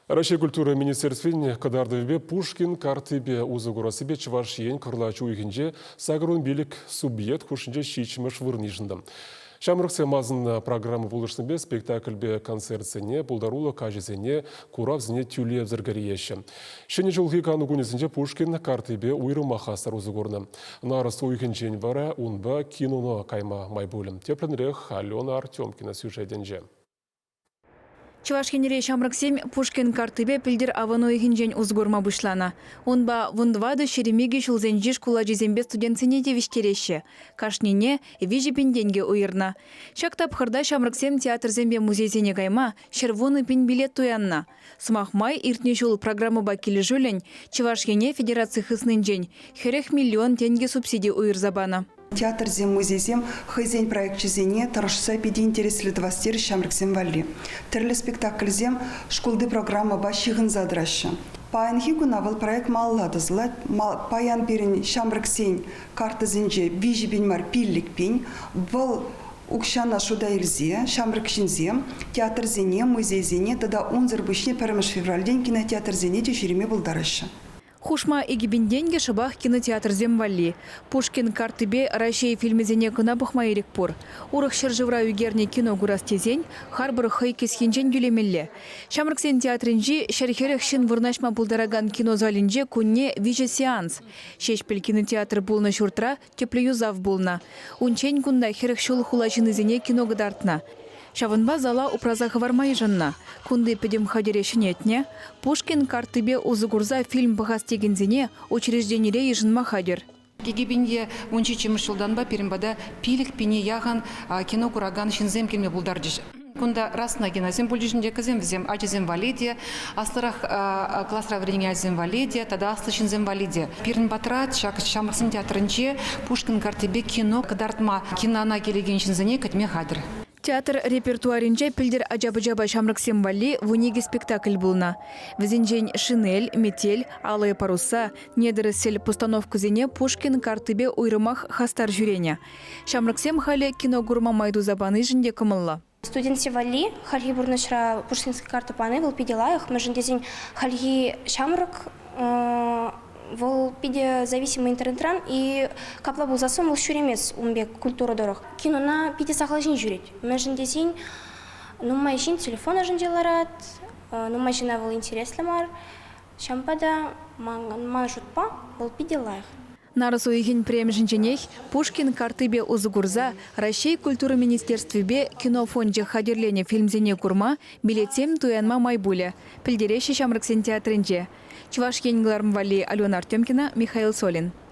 Раҫҫей культура министерствин кӑтартӑвӗпе Пушкин карттипе усӑ курассипе Чӑваш Ен кӑрлач уйӑхӗнче 85 субъект хушшинче ҫиччӗмӗш вырӑн йышӑннӑ. Ҫамрӑксем асӑннӑ программа пулӑшнипе спектакльпе концертсене, пултарулӑх каҫӗсене, куравсене тӳлевсӗр кӗрееҫҫӗ. Ҫӗнӗ ҫулхи кану кунӗсенче Пушкин карттипе уйрӑмах хастар усӑ курнӑ. Нарӑс уйӑхӗнчен вара унпа кинона кайма май пулӗ. Тӗплӗнрех Алена Артемкина сюжетӗнче. Чӑваш Енре ҫамрӑксем Пушкин карттипе пӗлтӗр авӑн уйӑхӗнчен усӑ курма пуҫланӑ. Унпа 14 22 ҫулсенчи шкул ачисемпе студентсене тивӗҫтереҫҫӗ. Кашнине 3 пин тенкӗ уйӑрнӑ. Ҫак тапхӑрта ҫамрӑксем театрсемпе музейсене кайма 110 пин билет туяннӑ. Сӑмах май, иртнӗ ҫул программӑпа килӗшӳллӗн Чӑваш Ене федераци хыснинчен 40 миллион тенкӗ субсиди уйӑрса панӑ. Театрсем, музейсем хӑйсен проекчӗсене тӑрӑшса питӗ интереслӗ тӑвас терӗҫ ҫамрӑксем валли. Тӗрлӗ спектакльсем шкулти программӑпа ҫыхӑнса тӑраҫҫӗ. Паянхи куна вӑл проект малалла тӑсӑлать. Паян пирӗн ҫамрӑксен карттӑсенче 3 пин мар, 5 пин. Вӑл укҫана шута илсе ҫамрӑк ҫынсем театрсене, музейсене тата унсӑр пуҫне 1 февральтен кинотеатрсене те ҫӳреме пултараҫҫӗ. Хушма 2 пин тенкӗ шӑпах кинотеатрсем валли. Пушкин карттипе Раҫҫей фильмӗсене кӑна пӑхма ирӗк пур. Урӑх ҫӗршывра ӳкернӗ кино курас тесен харпӑр хӑй кӗсйинчен тӳлемелле. Ҫамрӑксен театрӗнчи 140 ҫын вырнаҫма пултаракан кино залӗнче кунне виҫӗ сеанс. Ҫеҫпӗл кинотеатр пулнӑ ҫуртра тӗплӗ юсав пулнӑ. Унччен кунта 40 ҫул хула ҫыннисене кино кӑтартнӑ. Ҫавӑнпа зала упраса хӑварма йышӑннӑ. Кунти пӗтӗм хатӗре ҫӗнетнӗ. Пушкин карттипе усӑ курса фильм пӑхас текенсене учрежденире йышӑнма хатӗр. 2017-мӗш ҫултанпа пирӗн пата 5 пине яхӑн кино куракан ҫынсем килме пултарчӗҫ. Кунта расна киносем пулчӗҫ ӗнтӗ, кӗсем вӗсем ачасем валли те, аслӑрах класра вӗренекен ачасем валли те тата аслӑ ҫынсем валли те. Пирӗн патра ҫак ҫамрӑксен театрӗнче Пушкин карттипе кино кӑтартма кинона килекен ҫынсене кӗтме хатӗр. Театр репертуарӗнче пӗлтӗр ача-пӑчапа ҫамрӑксем валли 12 спектакль пулнӑ. Вӗсенчен «Шинель», «Метель», «Алые паруса», «Недоросль» постановкӑсене Пушкин карттипе уйрӑмах хастар ҫӳренӗ. Ҫамрӑксем халӗ кино курма май туса панишӗн те кӑмӑллӑ. Студентсем валли хальхи пурнӑҫра Пушкинский карта пани вӑл питӗ лайӑх, мӗншӗн тесен хальхи ҫамрӑк вӑл питӗ зависимый интернетран и капла пулсассӑн вӑл ҫӳремест ун пек культура тӑрӑх. Кинона питӗ сахал ҫын ҫӳрет. Мӗншӗн тесен нумай ҫын телефон ӑшӗнче ларать, нумай ҫынна вӑл интереслӗ мар. Ҫавӑнпа та ман шутпа вӑл питӗ лайӑх. Нарӑс уйӑхӗн пӗрремӗшӗнченех Пушкин карттипе усӑ курса Раҫҫей культура министерствипе Кино фончӗ хатӗрленӗ фильмсене курма билетсем туянма май пулӗ, пӗлтереҫҫӗ Ҫамрӑксен театрӗнче. Чӑваш Ен кӑларӑм валли Алена Артемкина, Михаил Солин.